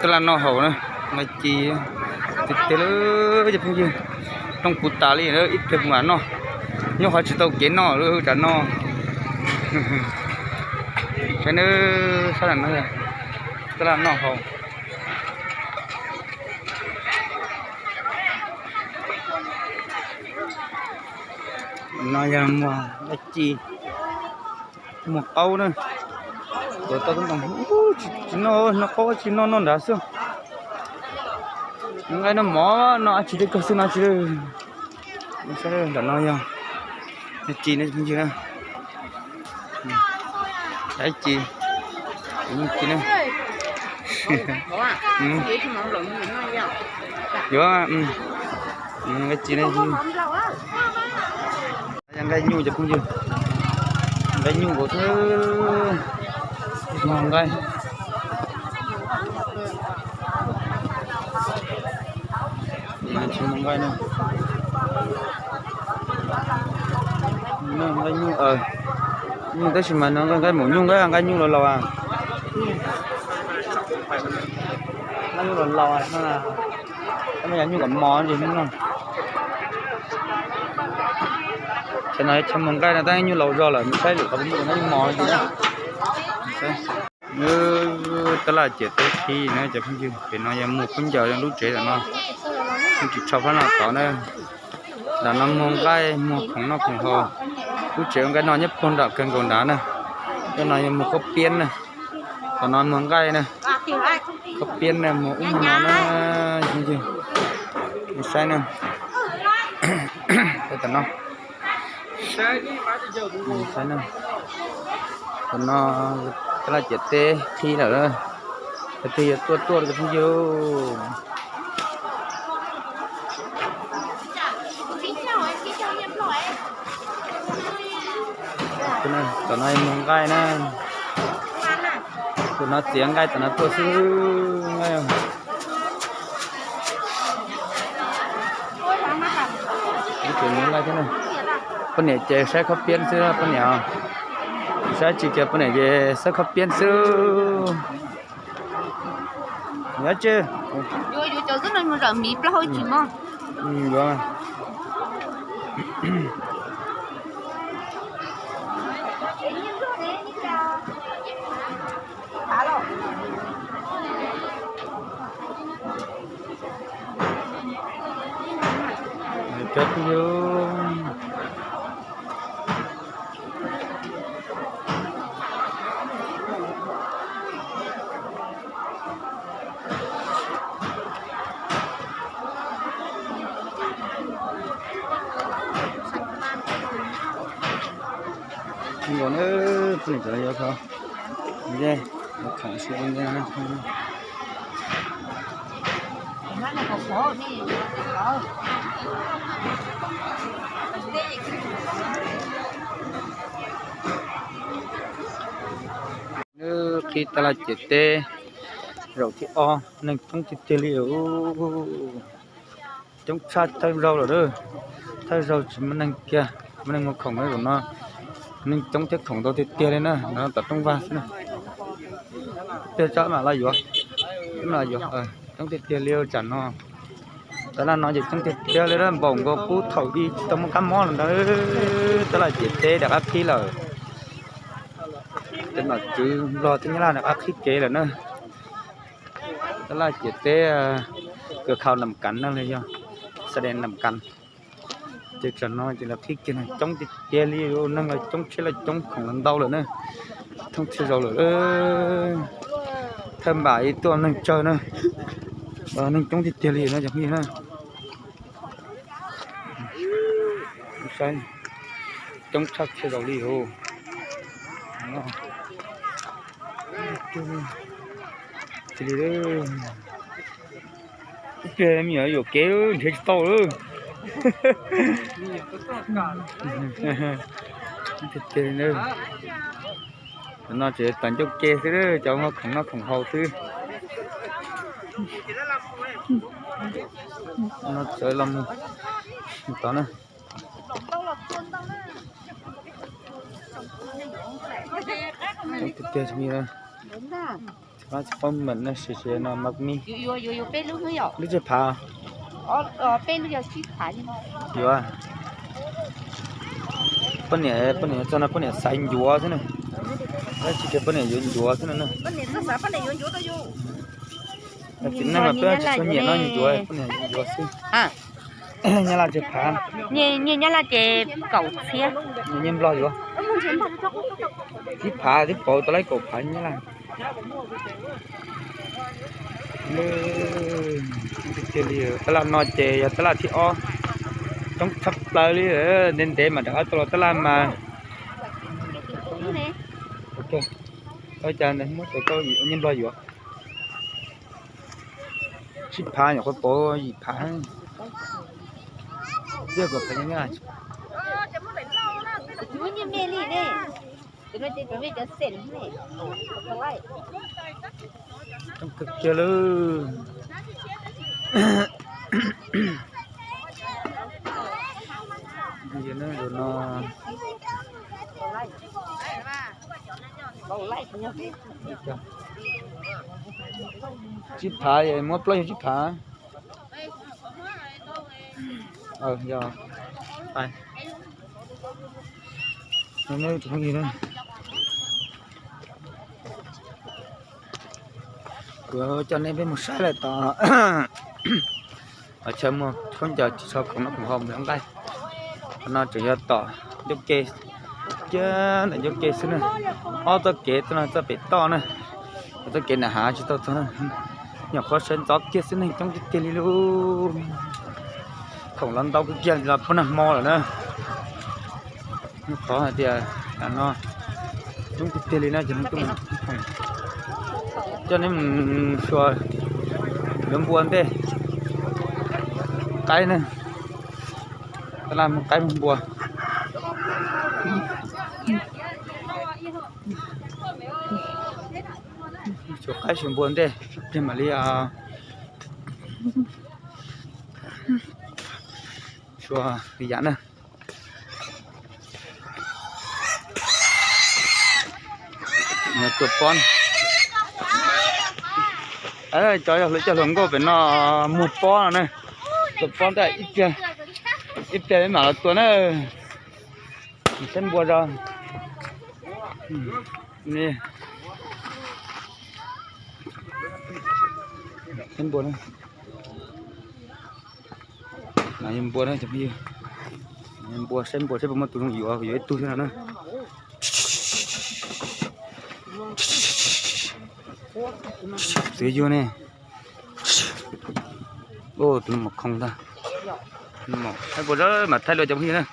Tab laj noj haus na, nqaij ci tiag tiag li cov phooj ywg. Rooj puv tas li, ib pliag kuv mam noj. Nyob qhov tsis tau kev noj li tam no. Saib nawb, sab no, tab laj noj haus. No yog muag dab tsi, muag qaub na. Tuav tau tub ntoo, tsis noj, noj qaub tsis noj, noj nrad xwb. Nqaij noj mov no dab tsi tej kawg xwb no tsis. Saib ntawm no yog dab tsi no phooj ywg na. Dab tsi, dab tsi na. Yuav dab tsi na. Yog nqaij nyuj cov phooj ywg, nqaij nyuj nkaus xwb, tsis muag nqaij. Tsis muag nqaij na. Nqaij nyuj, nyuj tab sis mas no nqaij maum nyuj, nqaij nyuj laus laus, nqaij nyuj laus laus, nyuj kom mos li no. Tam no tsis muag nqaij no tab nyuj laus zog lawm, saib lwm qhov nyuj mos li na. Tab laj ciam teb qhib na cov phooj ywg, pem no yog muag khaub ncaws lub tsev tam no, tsis tshua phab no tod na. Tam no muag nqaij muag khoom noj khoom haus, lub tsev ua nqaij noj nyob puag nram kawg nkaus nrad na. Tam no yog muag khaub piab na, tam no muag nqaij na, khaub piab na, muag ub muag no na, phooj ywg. Saib na, tam no, tam no tab laj ciam teb qhib lawm, tus twg yuav tuaj tuaj li cov phooj ywg. Tam no muag nqaij na, tam no txiav nqaij tam no tuaj xwb. Poj niam ces saib khaub piab xwb poj niam, saib tsis kiag poj niam ces saib khaub piab xwb. Yuav tsi, yuav, cov phooj ywg. Nkaus na, poj niam cov yuav kho, khoom si. Qhib tab laj ciam teb zaum thib ob, neeg coob tiag tiag li. Coob tshaj thawj zaug lawm, thawj zaug tsis muaj neeg kiag, muaj neeg muag khoom zaum no, neeg coob thiab khoom ntau tiag tiag li na, no tom rooj vag xwb na. Tiag tso mam los yuav, mam los yuav, coob tiag tiag li tsam no. Tab laj no ces coob tiag tiag li, npaum nkaus puag thaum ub tsis tau muaj kab mob los ntawd. Tab laj ciam teb rov qab qhib lawm, cov nom tswv Nplog thiab Nyab Laj rov qab qhib kev lawm na. Tab laj ciam teb, kws khau Nam Kav no los yog Sa Des Nam Kav. Ces tsam no ces lawv qhib kiag coob tiag tiag li, neeg los coob, tsheb los coob, khoom los ntau lawm na. Thoob txhia zaus lawm, thawj npam ib tuaj neeg tsawg na, neeg coob tiag tiag li no cov phooj ywg na. Saib, coob tshaj txhia zaus li os. Ib pliag me nyuam yuam kev nrhiav tsis tau lawm. Tam no tseem tas ncauj ke xwb, cov muag khoom noj khoom haus xwb. No txawm los mus tod na. Tiag tiag, Tsis paub meem no, sim sim no mas mi. Lub tsawg phav? Yuav, poj niam, poj niam txog no poj niam xaiv ncuav xwb na. Tsis tias poj niam yuav ncuav xwb no na. Txiv neej mas peb tsis tshua nyiam no ncuav, poj niam yuav ncuav xwb. Nyab Laj tsawg phav? Nyiaj Nyab Laj ces kaum txhiab. Nyiaj Nplog yuav? Tsib phav, twb pauv tau laib kaum phav Nyab Laj. Tab laj no ces yog tab laj thib ob, coob tshaj plaws li, ntev ntev mas rov qab tau los tab laj mas. Ua cas muab tau Nyab Nplog yuav? Tsib phav, nyuam qhuav pauv yim phav. Tiag kom phav nyob. Coob kawg kiag lawm. No, tsib phav, muab plaub yog tsib phav. Yog, kuv coj nej peb mus saib lawm tom chaw muag khaub ncaws tsis tshua khoom noj khoom haus mus lawv nqaij. Qhov no tseem yog tom ncauj ke, kiag ntawm ncauj ke xwb na. Ob txoj kev txoj no txoj pem toj na, txoj kev nram hav tsis tau txog na. Nyuam qhuav sawv ntxov kiag xwb neeg coob tiag tiag li lub. Khoom los ntau kawg kiag los puag nag hmo lawm na. Nyuam qhuav hais tias tam no coob tiag tiag li na ces coj nej mus xyuas yuav npua ntej. Qaib na, tab laj muag qaib muag npua. Xyuas qaib xyuas npua ntej, ib pliag mam li xyuas li yam na. Tua pob. Cov yog hluas cov hluas nkauj pem no muag pob no na. Tua pob ntej, ib pliag peb mam los tua na. Saib npua tso. Saib npua na. Npua na, npua, saib npua saib puas muaj tus zoo yuav, yuav ib tug thiab no na. Txwv yuag ne. Tus no mas khoo ntag. Saib puas mam thaij dua cov phooj ywg na.